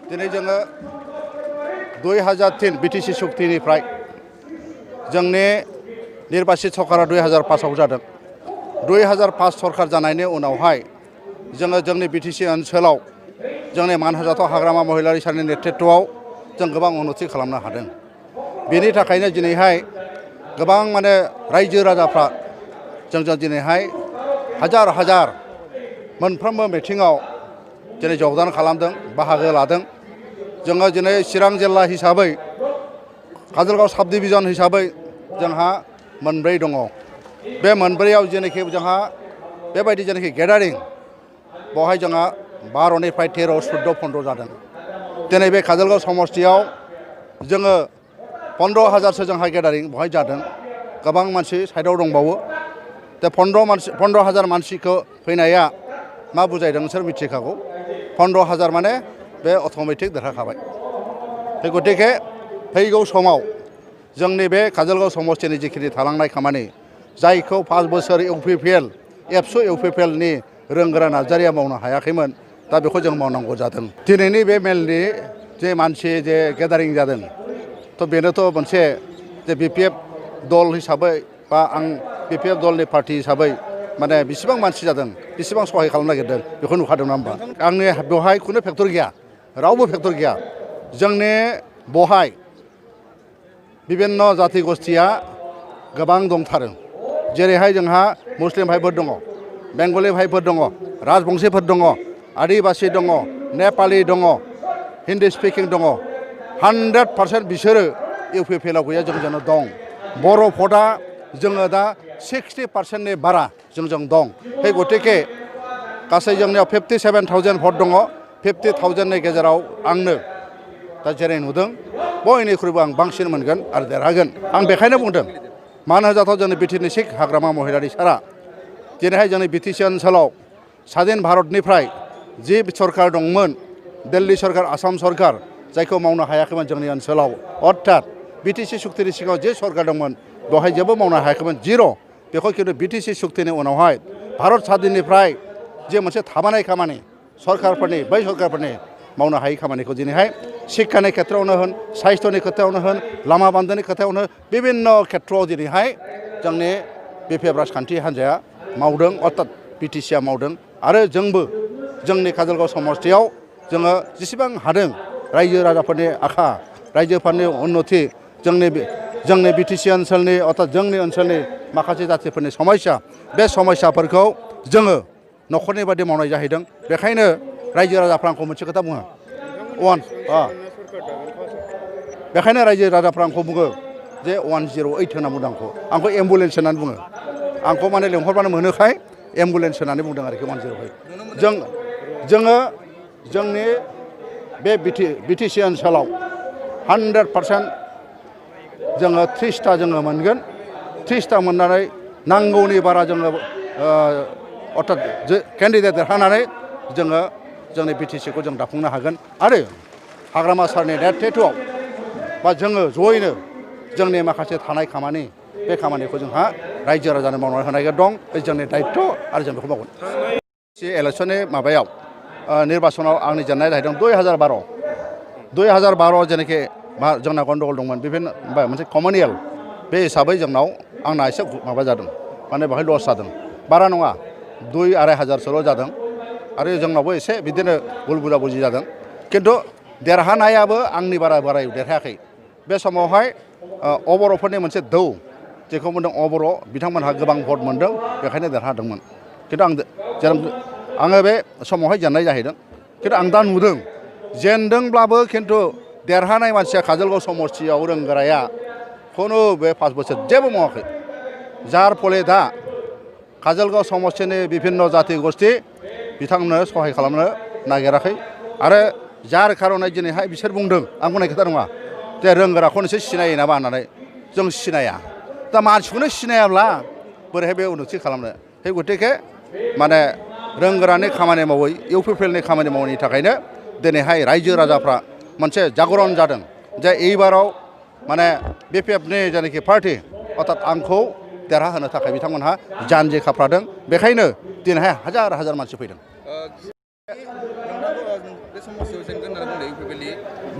दिनै जोङो 2003 बिटिसि सुक्तिनिफ्राय जोंनि निर्बासित सरकारा 2005आव जादों 2005 सरकार जानायनि उनावहाय जोङो जोंनि बिटिसि ओनसोलाव जोंनि मानहोजाथाव हाग्रामा महिलारि साननि नेतृत्वआव जों गोबां उन्नति खालामनो हादों। बेनि थाखायनो दिनैहाय गोबां माने रायजो राजाफ्रा जोंजों दिनैहाय हाजार हाजार मोनफ्रोमबो मिथिङाव दिनै जगदान खालामदों, बाहागो लादों। जोङो दिनै चिरां जिल्ला हिसाबै काजलगाव साब डिभिजन हिसाबै जोंहा मोनब्रै दङ। बे मोनब्रैयाव जेनाखि जोंहा बेबायदि जेनाखि गेदारिं बेवहाय जोंहा 12निफ्राय 13, 14, 15 जादों। दिनै बे काजलगाव समष्टियाव जोङो 15,000सो जोंहा गेदारिं बेवहाय जादों। गोबां मानसि साइडआव दंबावो। दा 15,000 मानसिखौ फैनाया मा बुजायदों नोंसोर मिथिखागौ। 15,000 माने बे अट'मेटिक देरहाखाबाय। गतिके फैगौ समाव जोंनि बे काजलगाव समष्टिनि जिखिनि थालांनाय खामानि जायखौ 5 बोसोर इउपिपिएल एबसु इउपिपिएलनि रोंगोरा नार्जारिया मावनो हायाखैमोन, दा बेखौ जों मावनांगौ जादों। दिनैनि बे मेलनि जे मानसि जे गेदारिं जादों थ' बेनोथ' मोनसे जे बिपिएफ दल हिसाबै बा आं बिपिएफ दलनि पार्टि हिसाबै माने बेसेबां मानसि जादों, बेसेबां सहाय खालामनो नागिरदों बेखौ नुखादों नङा होमबा? आंनि बेवहाय खुनु फेक्टर गैया, रावबो फेक्टर गैया। जोंनि बेवहाय बिभिन्न जाथि गस्थिया गोबां दंथारो। जेरैहाय जोंहा मुस्लिम भाइफोर दङ, बेंगलि भाइफोर दङ, राजबंसिफोर दङ, आदिबासि दङ, नेपालि दङ, हिन्दी स्पिकिं दङ। 100% बिसोरो इउपिपिएलआव गैया, जोंजोंनो दं। बर' भटआ जोङो दा 60%नि बारा जोंजों दं। गतिके गासै जोंनियाव 57,000 भट दङ। 50,000नि गेजेराव आंनो दा जेरै नुदों बयनिख्रुइबो आं बांसिन मोनगोन आरो देरहागोन। आं बेखायनो बुंदों मानो जाथाव जोंनि बिटिसि सिख हाग्रामा महिलारि सारा दिनैहाय जोंनि बिटिसि ओनसोलाव स्वाधीन भारतनिफ्राय जि सरकार दंमोन, दिल्ली सरकार, आसाम सरकार, जायखौ मावनो हायाखैमोन जोंनि ओनसोलाव, अर्थात बिटिसि सुक्तिनि सिगाङाव जे सरकार दंमोन बेवहाय जेबो मावनो हायाखैमोन, जिर'। बेखौ खिन्थु बिटिसि सुक्तिनि उनावहाय भारत स्वाधीननिफ्राय जे मोनसे थाबानाय खामानि सरकारफोरनि बै सरकारफोरनि मावनो हायै खामानिखौ दिनैहाय शिक्षानि खेथ्रआवनो होन, साहित्यनि खोथायावनो होन, लामा बान्दोनि खोथायावनो बिभिन्न खेथ्रआव दिनैहाय जोंनि बिपिएफ राजखान्थि हान्जाया मावदों, अर्थात बिटिसिआ मावदों। आरो जोंबो जोंनि काजलगाव समष्टियाव जोङो जेसेबां हादों रायजो राजाफोरनि आखा, रायजोफोरनि उन्नति, जोंनि बिटिसि ओनसोलनि अर्थात जोंनि ओनसोलनि माखासे जाथिफोरनि समस्या, बे समस्याफोरखौ जोङो न'खरनि बायदि मावनाय जाहैदों। बेखायनो रायजो राजाफ्रा आंखौ मोनसे खोथा बुङो, बेखायनो रायजो राजाफ्रा आंखौ बुङो जे 108 होनना बुंदों आंखौ एम्बुलेन्स होननानै बुङो। आंखौ माने लेंहरबानो मोनोखाय एम्बुलेन्स होननानै बुंदों आरोखि 108। जोङो जोंनि बे बिटिसि ओनसोलाव 100% जोङो 30टा जोङो मोनगोन। 30टा मोननानै नांगौनि बारा जोङो अर्थात केन्डिडेट देरहानानै जोङो जोंनि बिटिसिखौ जों दाफुंनो हागोन। आरो हाग्रामा सारनि नेतृत्वआव बा जोङो जयैनो जोंनि माखासे थानाय खामानि, बे खामानिखौ जोंहा रायजो राजानो मावनानै होनाय दं। बे जोंनि दायित्व आरो जों बेखौ मावगोन। इलेक्सननि माबायाव निर्बासनाव आंनि जेननाय जाहैदों 2012 जेनाखि जोंना गन्दगल दंमोन, बिभिन्न मोनसे कमनियेल, बे हिसाबै जोंनाव आंना एसे माबा जादों, माने बेवहाय लस जादों। बारा नङा, 2-2.5 हाजारसोल' जादों। आरो जोंनावबो एसे बिदिनो भुल बुजाबुजि जादों। खिन्थु देरहानायाबो आंनि बारा देरहायाखै। बे समावहाय अबर'फोरनि मोनसे दौ जेखौ बुंदों अबर', बिथांमोनहा गोबां भट मोनदों, बेखायनो देरहादोंमोन। खिन्थु आङो बे समावहाय जेननाय जाहैदों। खिन्थु आं दा नुदों जेनदोंब्लाबो खिन्थु देरहानाय मानसिया काजलगाव समष्टियाव रोंगोराया खुनु बे 5 बोसोर जेबो मावाखै। जार फले दा काजलगाव समष्टिनि बिभिन्न जाथि गस्थि बिथांमोननो सहाय खालामनो नागिराखै। आरो जार खार'नै दिनैहाय बिसोर बुंदों, आं बुंनाय खोथा नङा, जे रोंगोराखौ नोंसोर सिनायो नामा होननानै। जों सिनाया। दा मानसिखौनो सिनायाब्ला बोरैहाय बे उन्नति खालामनो? गतिके माने रोंगोरानि खामानि मावै, इउपिपिएलनि खामानि मावैनि थाखायनो दिनैहाय रायजो राजाफ्रा मोनसे जागरन जादों जे এইবাराव माने बिपिएफनि जायनाखि पार्टि अर्थात आंखौ देरहाहोनो थाखाय बिथांमोनहा जानजि खाफ्रादों। बेखायनो दिनैहाय हाजार हाजार मानसि फैदों।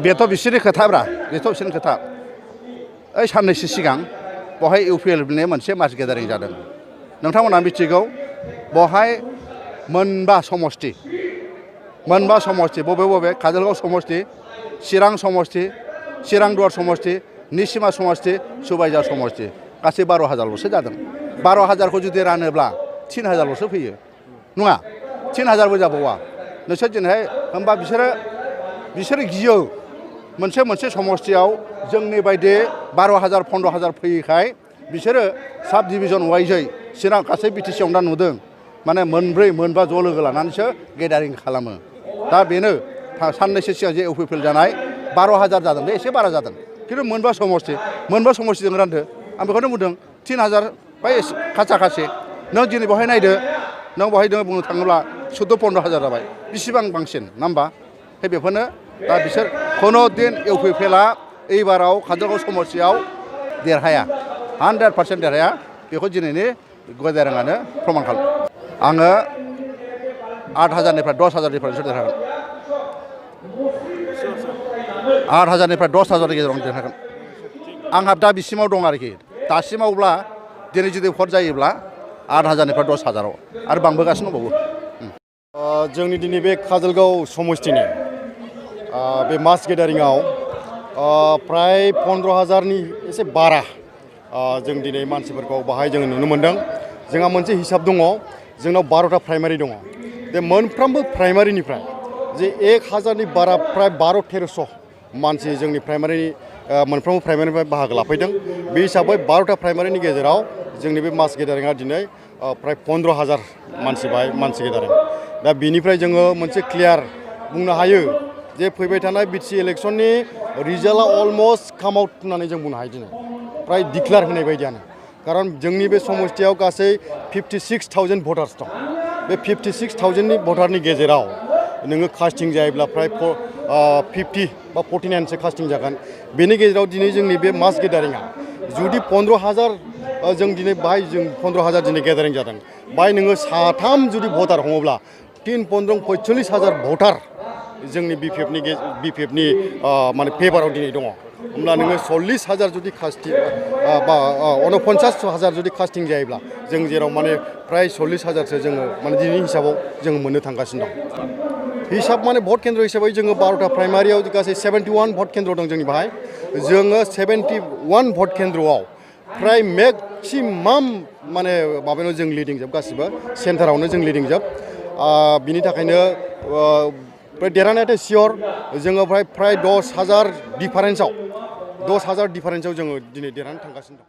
बेथ' बिसोरनि खोथाब्रा बेथ' बिसोरनि खोथा ओइ साननैसो सिगां बहाय इउपिएलनि मोनसे मास गेदारिं जादों नोंथांमोना मिथिगौ बहाय मोनबा समष्टि बबे काजलगाव समष्टि चिरां समष्टि चिरांदुवार समष्टि निसिमा समष्टि सुबाइजार समष्टि गासै 12,000ल'सो जादों 12,000खौ जुदि रानोब्ला 3,000ल'सो फैयो नङा 3,000बो जाबावा नोंसोर दिनैहाय होमबा बिसोरो गियो मोनसे समष्टियाव जोंनि बायदि 12,000 15,000 फैयैखाय बिसोरो साब डिभिजन वाइजै चिरां गासै बिटिसियाव दा नुदों माने मोनब्रै मोनबा ज' लोगो लानानैसो गेदारिं खालामो दा बेनो साननैसो सिगां जे इउपिपिएल जानाय 12,000 जादों बे एसे बारा जादों खिन्थु मोनबा समष्टिजों रानदो आं बेखौनो बुंदों 3,000 बा खाथि नों दिनै बहाय नायदो नों बहाय दङ बुंनो थाङोब्ला 14-15,000 जाबाय बेसेबां बांसिन नङा होमबा बेफोरनो दा बिसोर खुनु दिन इउपिपिएलआ एबाराव काजलगाव समष्टियाव देरहाया 100% देरहाया बेखौ दिनैनि गेदारिङानो प्रमान खालामो आङो 8,000निफ्राय 10,000निफ्रायसो देरहागोन 8,000निफ्राय 10,000नि गेजेरावनो देरहागोन आंहा दा बिसिमाव दं आरोखि दासिमावब्ला दिनै जुदि भट जायोब्ला 8,000निफ्राय 10,000आव आरो बांबोगासिनो दंबावो जोंनि दिनै बे काजलगाव समष्टिनि बे मास गेदारिङाव प्राय 15,000नि एसे बारा जों दिनै मानसिफोरखौ बाहाय जोङो नुनो मोन्दों जोंहा मोनसे हिसाब दङ जोंनाव 12टा प्राइमारि दङ बे मोनफ्रोमबो प्राइमारिनिफ्राय जे 1,000नि बारा प्राय 12-1300 मानसि जोंनि प्राइमारिनि मोनफ्रोमबो प्राइमारिनिफ्राय बाहागो लाफैदों बे हिसाबै 12टा प्राइमारिनि गेजेराव जोंनि बे मास गेदारिङा दिनै प्राय 15,000 मानसि गेदारिं दा बेनिफ्राय जोङो मोनसे क्लियार बुंनो हायो जे फैबाय थानाय बिटिसि इलेक्सननि रिजाल्टआ अलमस्ट काम आउट होननानै जों बुंनो हायो दिनै प्राय डिक्लेयार होनाय बायदियानो खारन जोंनि बे समष्टियाव गासै 56,000 भटार्स दं बे 56,000नि भटारनि गेजेराव नोङो कास्टिं जायोब्ला प्राय 50 बा 49सो कास्टिं जागोन बेनि गेजेराव दिनै जोंनि बे मास गेदारिङा जुदि 15,000 जों दिनै बाहाय जों 15,000 दिनै गेदारिं जादों बाहाय नोङो साथाम जुदि भटार हमोब्ला 3-15-45,000 भटार जोंनि बिपिएफनि माने फेभाराव दिनै दङ होमब्ला नोङो 40,000 जुदि कास्टिं बा 49,000 जुदि कास्टिं जायोब्ला जों जेराव माने प्राय 40,000सो जोङो माने दिनैनि हिसाबाव जोङो मोननो थांगासिनो दं हिसाब माने भट केन्द्र हिसाबै जोङो 12टा प्राइमारियाव गासै 71 भट केन्द्र दं जोंनि बाहाय जोङो 71 भट केन्द्रआव प्राय मेक्सिमाम माने माबायाव जों लिडिं जोब गासिबो सेन्टारावनो जों लिडिं जोब बिनि थाखायनो देरहानायाथ' सियर जोङो प्राय 10,000 डिफारेन्सआव जोङो दिनै देरहानो थांगासिनो दं